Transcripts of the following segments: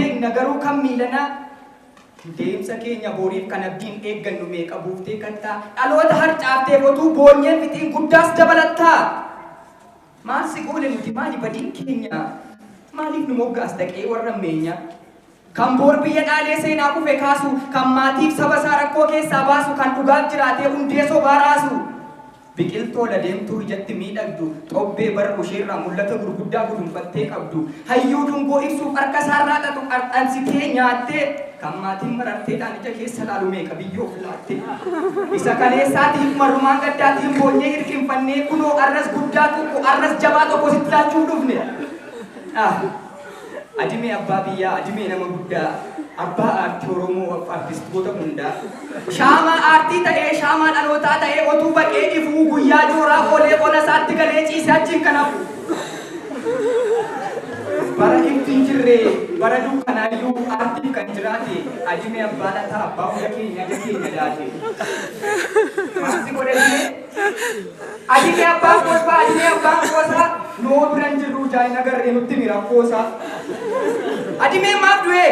Beekna garuu kan miilanaa. Deemsa keenya boriif kan abdiin eeggannu meeqa buuftee kattaa dhaloota harcaaftee otuu boonyeen fixiin guddaas dabalattaa. Maal si goone nuti, maali badiin keenya? Maaliif nu moggaas dhaqee warra meenya? Kan boor biyya dhaalee seenaa kufe kaasu, kan maatiif saba isaa rakkoo keessaa baasu, kan dhugaaf jiraatee hundee sobaa raasu. Biqiltuu ol adeemtuu ijatti miidhagdu, xobbee bara usheerraa mul'ata gurguddaa gudunfattee qabdu, hayyuu dungoo ibsuuf harka isaarraa xaxu qarxansitee nyaattee, kan maatiin mararteedhaan ija keessa laalu meeqa biyyoof laatte. Isa kaleessaatiif marrumaan gaddaatiin boonyee hirqinfannee kunoo arras guddaa tokko, arras jabaa tokko sitti laachuuf dhufne. Ah, Adimee abbaa biyyaa, adimee nama guddaa, abbaa aartii Oromoo artistoota hundaa. Shaamaa aartii ta'ee, shaamaa dhalootaa ta'ee otuu baqee ifuu guyyaa jooraa oolee ona isaatti galee ciisee achiin kan hafu. Bara ifti hin jirre, bara dukkanaayyuu aartiif kan jiraate, adimee abbaa lataa, abbaa hunda keenya ija keenya daate. Maal si godhe adimee? Adimee abbaan kolfaa, adimee abbaan qoosaa, noo bira hin jirru jaan agarree nutti himi rakkoosaa. Adimee maaf du'ee?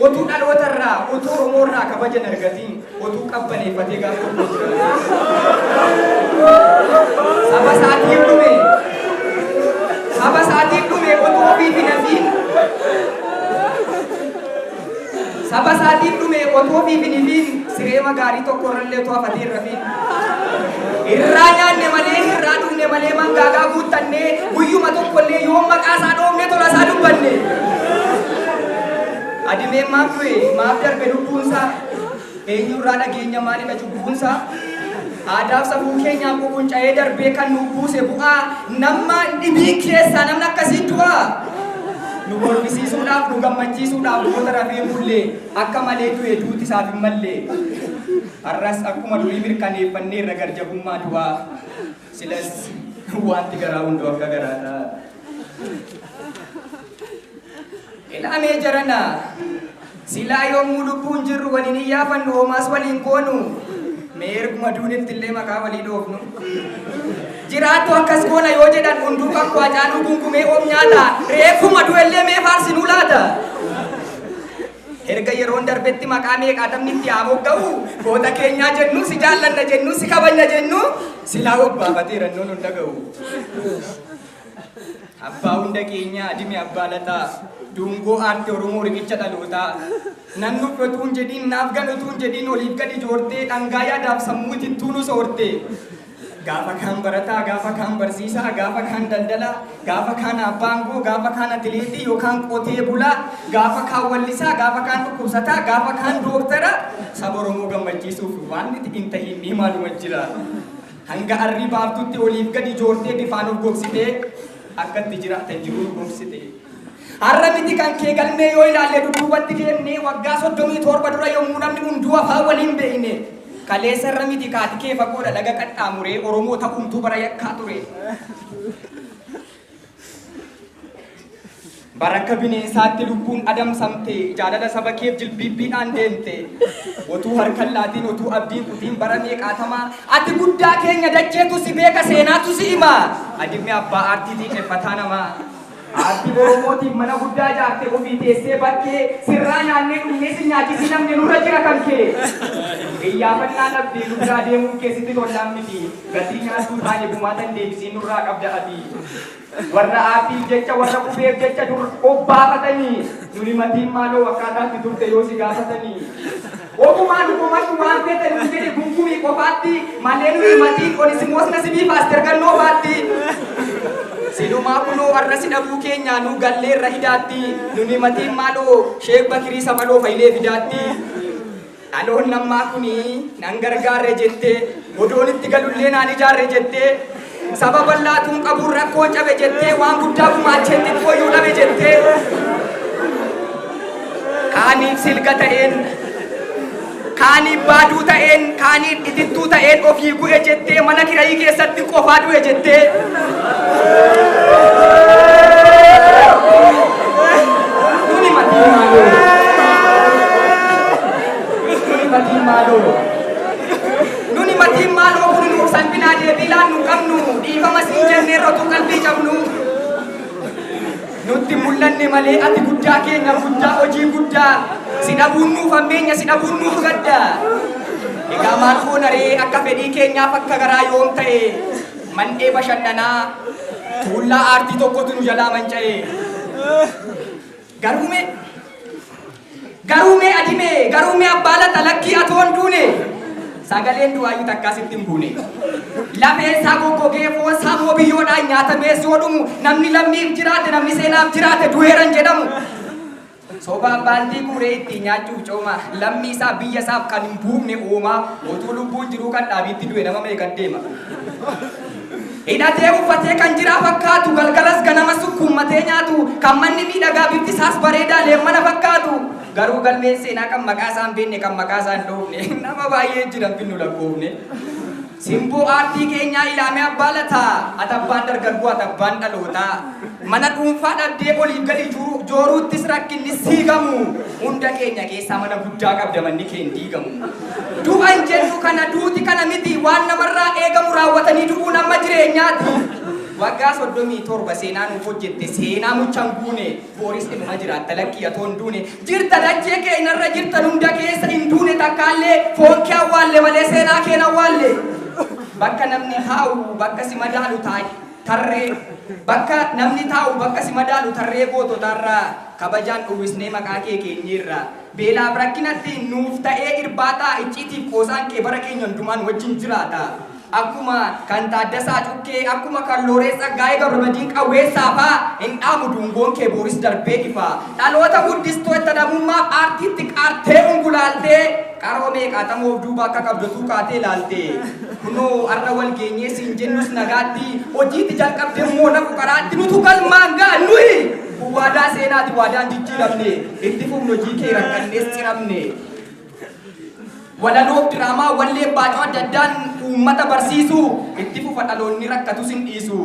Otuu dhalootarraa, otuu Oromoorraa kabaja hin argatiin, otuu qabbaneeffatee gaaf tokko jiraate. Saba isaatiif dhume. Saba isaatiif dhume otuu ofiif hin hafiin. Saba isaatiif dhume otuu ofiif hin hifiin, sireema gaarii tokko irrallee otoo hafatee hin rafiin. Irraa nyaanne malee, irraa dhugne malee mangaagaa guuttannee guyyuma tokkollee yoom maqaa isaa dhoofne tola isaa dubbanne. Adimeen maaf du'e? Maaf darbe lubbuunsaa? Eenyurraa dhageenya maalidha cubbuunsaa? Aadaaf safuu keenyaaf ququnca'ee darbee kan nuuf buuse bu'aa nama dhibii keessaa namni akkasii du'aa. Nu kolfisiisuudhaaf, nu gammachiisuudhaaf goota rafee bullee akka malee du'e duuti isaaf hin malle. Har'as akkuma durii mirkaneeffanneerra garjabummaa du'aa. Silas wanti garaa hunduu akka garaa ta'a. Ilaamee jarana, silaa yommuu lubbuun jirru waliin iyyaafannu homaas waliin goonu, mee erguma duunitti illee maqaa walii dhoofnu. Jiraattu akkas goona yoo jedhan hunduu kan koo Hacaaluu gungumee of nyaata, reeffuma du'ellee mee faarsinuu laata? Erga yeroon darbetti maqaa meeqaatamni itti haa mogga'u, goota keenyaa jennu, si jaallanna jennu, si kabajna jennu, silaa obbaafateera innoon hin dhaga'u. Abbaa hunda keenyaa, adime abbaa lataa, dungoo aartii Oromoo riqicha dhalootaa. Nan nuffe utuu hin jedhiin, naaf gan utuu hin jedhiin oliif gadi joortee dhangaa yaadaaf sammuu itittuu nu soorte. Gaafa kaan barataa, gaafa kaan barsiisaa, gaafa kaan daldalaa, gaafa kaan abbaa aangoo, gaafa kaan atileetii yookaan qotee bulaa, gaafa kaan wallisaa, gaafa kaan dhukkubsataa, gaafa kaan dooktara, saba Oromoo gammachiisuuf waan nuti hin tahin ni maaluma jira. Hanga arrii baaftutti oliif gadi joortee bifaan of gogsitee akka itti jiraatan jiruu nu gogsite. Har'a miti kan kee galmee yoo ilaalle dudduubatti deemnee waggaa 37 dura yommuu namni hunduu afaan waliin beekne. Kaleessa irra miti kaati kee fagoodha laga qaxxaamuree Oromoo ta'uumtuu bara yakkaa ture. Bara akka bineensaatti lubbuun adamsamte, jaalala saba keef jilbiibbiidhaan deemte. Otuu harkan laatiin, otuu abdiin kutiin bara meeqaatamaa, ati guddaa keenya dacheetu si beeka seenaatu si hima. Adimmi abbaa aartii xiiqeffataa namaa. Aartii Oromootiif mana guddaa ijaarte ofii teessee bakkee, sirraa nyaannee dhugnee si nyaachisii namni nurra jira kan kee. Iyyaafannaa dhabdee nu biraa deemuun kee sitti tollaan miti. Gatii nyaattuu taane gumaatan deebisiin nurraa qabda ati. Warra aartiif jecha, warra qubeef jecha dur obbaafatanii, nuni matiin maaloo akkaataa itti turte yoo si gaafatanii. Ofumaa nu komadhu waan feete nuun jedhi gungumii qofaatti malee nuni matiin Onisimoos Nasibii Paaster Gannoo faatti. Silumaa kunoo har'a si dhabuu keenyaa nu galleerra hidaatti, nuni matiin maaloo Sheek Bakirii Samaloo Fayilee fidaatti. Dhaloonni ammaa kuni nan gargaarre jettee, odoon itti galullee naan ijaarre jettee, saba bal'aatuun qabuun rakkoon cabe jettee, waan guddaa gumaachee xiqqooyyuu dhabe jettee, kaaniif silga ta'een, kaaniif baaduu ta'een, kaaniif itittuu ta'een ofii gu'e jettee, mana kirayii keessatti qofaa du'e jettee. Nuni matiin maaloo? Nuni matiin maaloo? Nuni matiin maaloo kun nuuf salphinaa deebii laannu qabnu, dhiifama siin jennee rotuu qalbii cabnu. Nutti mul'ata. Mul'anne malee ati guddaa keenya guddaa hojii guddaa si dhabuun nuuf hammeenya si dhabuun nuuf gadda. Egaa maal goona ree akka fedhii keenyaaf akka garaa yoom ta'e mandhee bashannanaa tuullaa aartii tokkotu nu jalaa manca'e. Garuu mee adimee garuu mee abbaa lata lakkii atoon duune sagaleen du'aayyuu takkaa sitti hin buune. Lafeen isaa goggogee foon isaa immoo biyyoodhaan nyaatamee yoo dhumu namni lammiif jiraate namni seenaaf jiraate du'eeran jedhamu. Sobaan baantii guuree ittiin nyaachuuf cooma lammii isaa biyya isaaf kan hin buufne uumaa utuu lubbuun jiruu kan dhaabiitti du'e nama meeqan deema. Hidhatee uffatee kan jiraa fakkaatu galgalas ganama sukkuummatee nyaatu kan manni miidhagaa bifti isaas bareedaa leemmana fakkaatu garuu galmeen seenaa kan maqaa isaa hin beekne kan maqaa isaa hin dhoofne nama baay'ee jiran finnu lakkoofne. Simboo aartii keenyaa ilaamee abbaa lataa ati abbaan dargaggoo ati abbaan dhalootaa mana dhuunfaa dhabdee oliif gadi jooruuttis rakkinni siigamu hunda keenya keessaa mana guddaa qabda manni kee hin diigamu. Du'an jennu kana duuti kana miti waan namarraa eegamu raawwatanii du'uun amma jireenyaati. Waggaa 37 seenaa nuuf hojjette seenaa muchaan guune booris dhimma jiraatta lakkii atoon duune jirta dachee keenyarra jirtan hunda keessa hin duune takkaallee foon kee awwaalle malee seenaa keen awwaalle. Bakka namni taa'u bakka si madaalu tarree bakka namni taa'u bakka si madaalu tarree goototarraa kabajaan uwwisnee maqaa kee keenyirra beelaaf rakkinatti nuuf ta'ee irbaataa icciitiif qoosaan kee bara keenya hundumaan wajjin jiraata. Akkuma kan Taaddasaa Cukkee akkuma kan Looreet Tsaggaayee Gabramadiin Qawweessaa faa hin dhaamu dungoon kee booris darbee ifa. Dhaloota guddistoota namummaaf aartiitti qaartee ungulaaltee qaroo meeqaatamoof duuba akka qabdotuu kaatee ilaalte. Kunoo har'a wal geenyee siin jennus nagaatti hojiitti jalqabdee immoo nafu karaatti nutu galmaan ga'a nuyi. Kun waadaa seenaati waadaan jijjiiramne itti fufnu hojii kee rakkannees ciramne. Walaloof diraamaa wallee baacoo adda addaan uummata barsiisu itti fufa dhaloonni rakkatus hin dhiisu.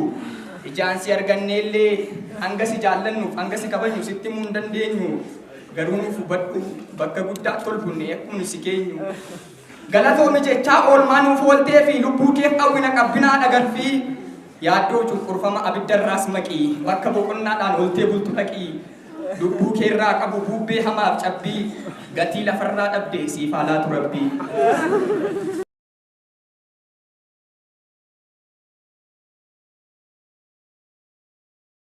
Ijaan si arganneellee hanga si jaallannuuf hanga si kabajnu sitti himuu hin dandeenyu. Garuu nuuf hubadhu bakka guddaa tolfunne akkuma nu si keenyu. Galatoomi jechaa oolmaa nuuf ooltee fi lubbuu keef hawwina qabbinaa dhagarfii. Yaaddoo cunqurfama abiddarraas maqii bakka boqonnaadhaan ooltee bultu dhaqii. Lubbuu keerraa qabu bubbee hamaaf cabbii gatii lafarraa dhabde siif haa laatu rabbii.